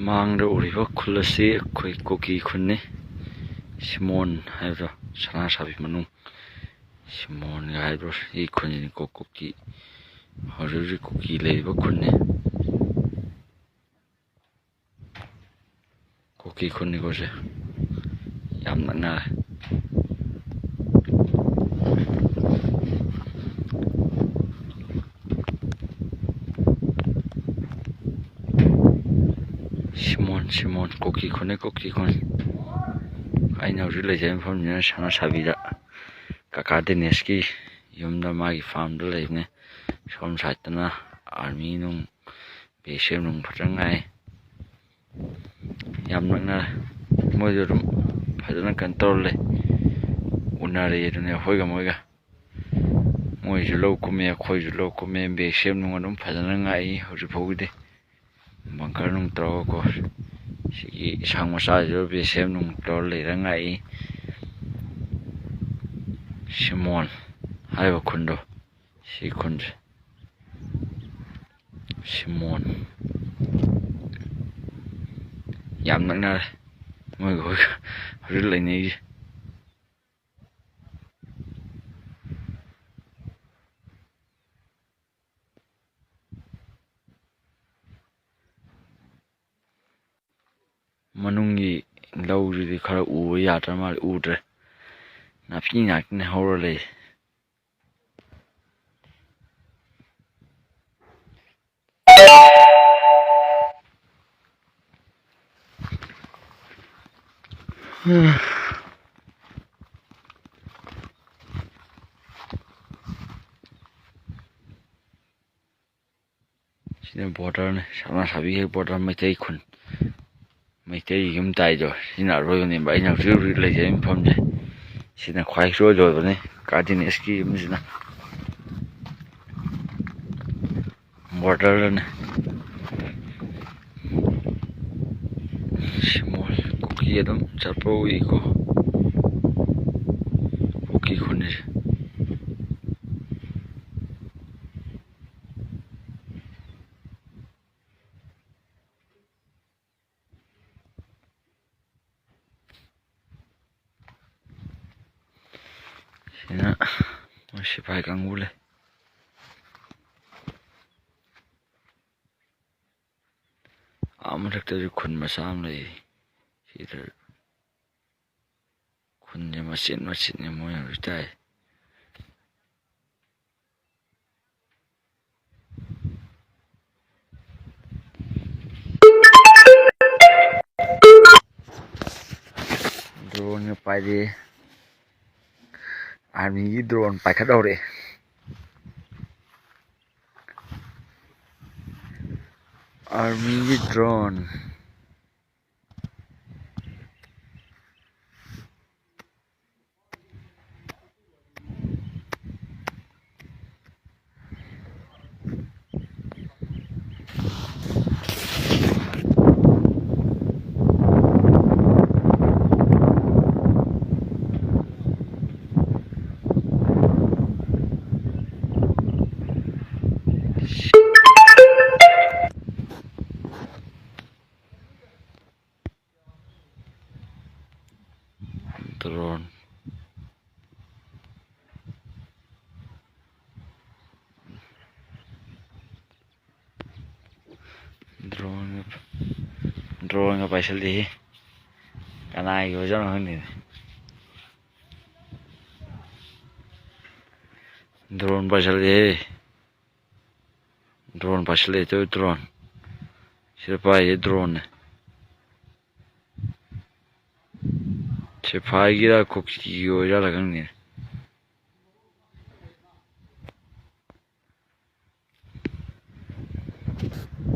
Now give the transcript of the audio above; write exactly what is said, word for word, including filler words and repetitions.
ꯃꯥꯡꯗ ꯎꯔꯤꯕ ꯈꯨꯜ ꯑꯁꯤ ꯑꯩꯈꯣꯏ ꯀꯨꯀꯤ ꯈꯨꯟꯅꯤ꯫ ꯁꯤꯃꯣꯟ ꯍꯥꯏꯕꯗꯣ, ꯁꯅꯥꯁꯥꯕꯤ ꯃꯅꯨꯡ ꯁꯤꯃꯣꯟꯒ ꯍꯥꯏꯕ꯭ꯔꯣ? ꯁꯤ ꯈꯨꯟꯁꯤꯅꯤꯀꯣ ꯀꯨꯀꯤ, ꯍꯧꯖꯤꯛ ꯍꯧꯖꯤꯛ ꯀꯨꯀꯤ ꯂꯩꯔꯤꯕ ꯈꯨꯟꯅꯤ꯫ ꯀꯨꯀꯤ ꯈꯨꯟꯅꯤꯀꯣ ꯁꯦ, ꯌꯥꯝ ꯅꯛꯅꯔꯦ꯫ ꯁꯤꯃꯣꯟ, ꯁꯤꯃꯣꯟ, ꯀꯨꯀꯤ ꯈꯨꯟꯅꯤ, ꯀꯨꯀꯤ ꯈꯨꯟ꯫ ꯑꯩꯅ ꯍꯧꯖꯤꯛ ꯂꯩꯖꯔꯤꯕ ꯃꯐꯝꯁꯤꯅ ꯁꯅꯥꯁꯥꯕꯤꯗ, ꯀꯀꯥ ꯗꯦꯅꯤꯁꯀꯤ ꯌꯨꯝꯗ, ꯃꯥꯒꯤ ꯐꯥꯔꯝꯗ ꯂꯩꯕꯅꯦ꯫ ꯁꯣꯝ ꯁꯥꯏꯠꯇꯅ ꯑꯥꯔꯃꯤ ꯅꯨꯡ, ꯕꯤ ꯑꯦꯁ ꯑꯦꯐ ꯅꯨꯡ ꯐꯖꯅ ꯉꯥꯏ꯫ ꯌꯥꯝ ꯅꯛꯅꯔꯦ꯫ ꯃꯣꯏꯁꯨ ꯑꯗꯨꯝ ꯐꯖꯅ ꯀꯩꯅꯣ ꯇꯧꯔ ꯂꯩ, ꯎꯅꯔꯦ ꯑꯗꯨꯅꯦ ꯑꯩꯈꯣꯏꯒ ꯃꯣꯏꯒ꯫ ꯃꯣꯏꯁꯨ ꯂꯧ ꯀꯨꯝꯃꯦ, ꯑꯩꯈꯣꯏꯁꯨ ꯂꯧ ꯀꯨꯝꯃꯦ꯫ ꯕꯤ ꯑꯦꯁ ꯑꯦꯐ ꯅꯨꯡ ꯑꯗꯨꯝ ꯐꯖꯅ ꯉꯥꯛꯏ ꯍꯧꯖꯤꯛ ꯐꯥꯎꯒꯤꯗꯤ꯫ ꯕꯪꯀꯔ ꯅꯨꯡ ꯇꯧꯔꯒꯀꯣ, ꯁꯤꯒꯤ ꯏꯁꯥꯡ ꯃꯆꯥꯁꯤꯗ ꯕꯤ ꯑꯦꯁ ꯑꯦꯐ ꯅꯨꯡ ꯇꯧꯔ ꯂꯩꯔ ꯉꯥꯛꯏ꯫ ꯁꯤꯃꯣꯟ ꯍꯥꯏꯔꯤꯕ ꯈꯨꯟꯗꯣ, ꯁꯤ ꯈꯨꯟꯁꯦ꯫ ꯁꯤꯃꯣꯟ꯫ ꯌꯥꯝ ꯅꯛꯅꯔꯦ ꯃꯣꯏꯒ ꯑꯩꯈꯣꯏꯒ ꯍꯧꯖꯤꯛ ꯂꯩꯅꯩꯁꯦ꯫ ꯃꯅꯨꯡꯒꯤ ꯂꯧꯁꯤꯗꯤ ꯈꯔ ꯎꯕ ꯌꯥꯗ꯭ꯔ ꯃꯥꯜꯂꯦ, ꯎꯗ꯭ꯔꯦ꯫ ꯅꯥꯄꯤ ꯉꯥꯛꯇꯅꯦ ꯍꯧꯔ ꯂꯩ꯫ ꯁꯤꯅ ꯕꯣꯔꯗꯔꯅꯦ, ꯁꯅꯥꯁꯥꯕꯤ ꯍꯦꯛ ꯕꯣꯔꯗꯔ, ꯃꯩꯇꯩ ꯈꯨꯟ, ꯃꯩꯇꯩ ꯌꯨꯝ ꯇꯥꯏꯗꯣ꯫ ꯁꯤꯅ ꯑꯔꯣꯏꯕꯅꯦꯕ ꯑꯩꯅ ꯍꯧꯖꯤꯛ ꯍꯧꯖꯤꯛ ꯂꯩꯖꯔꯤꯕ ꯃꯐꯝꯁꯦ꯫ ꯁꯤꯅ ꯈ꯭ꯋꯥꯏ ꯁꯣꯏ ꯂꯣꯏꯕꯅꯤ ꯀꯥ ꯗꯤꯅꯦꯁꯀꯤ ꯌꯨꯝꯁꯤꯅ꯫ ꯕꯣꯔꯗꯔꯗꯅꯦ꯫ ꯁꯤꯃꯣꯟ ꯀꯨꯀꯤ ꯑꯗꯨꯝ ꯆꯠꯄ ꯎꯏꯀꯣ, ꯀꯨꯀꯤ ꯈꯨꯟꯁꯦ꯫ ꯁꯤꯅ ꯃꯣꯏ ꯁꯤꯐꯥꯏ ꯀꯥꯡꯕꯨ ꯂꯩ꯫ ꯑꯥ ꯃꯊꯛꯇꯁꯨ ꯈꯨꯟ ꯃꯆꯥ ꯑꯃ ꯂꯩ꯫ ꯁꯤꯗ ꯈꯨꯟꯁꯦ ꯃꯆꯦꯠ ꯃꯆꯦꯠꯅꯦ ꯃꯣꯏ ꯍꯧꯖꯤꯛ ꯇꯥꯏ꯫ ꯗ꯭ꯔꯣꯟꯒ ꯄꯥꯏꯔꯤ꯫ ꯑꯥꯔꯃꯤꯒꯤ ꯗ꯭ꯔꯣꯟ ꯄꯥꯏꯈꯠꯍꯧꯔꯦ꯫ ꯑꯥꯔꯃꯤꯒꯤ ꯗ꯭ꯔꯣꯟ꯫ ꯗ꯭ꯔꯣꯟ꯫ ꯗ꯭ꯔꯣꯟꯒ, ꯗ꯭ꯔꯣꯟꯒ ꯄꯥꯏꯁꯜꯂꯛꯏ꯫ ꯀꯅꯥꯒꯤ ꯑꯣꯏꯖꯥꯠꯅꯣ ꯈꯪꯗꯦꯅꯦ꯫ ꯗ꯭ꯔꯣꯟ ꯄꯥꯏꯁꯜꯂꯛꯑꯦ꯫ ꯗ꯭ꯔꯣꯟ ꯄꯥꯏꯁꯜꯂꯛꯑꯦ, ꯇꯨ ꯗ꯭ꯔꯣꯟ꯫ ꯁꯤꯗ ꯄꯥꯏꯁꯦ ꯗ꯭ꯔꯣꯟꯅꯦ꯫ ꯁꯤꯐꯥꯏꯒꯤꯔ ꯀꯨꯀꯤꯒꯤ ꯑꯣꯏꯖꯥꯠꯂ ꯈꯪꯗꯦ꯫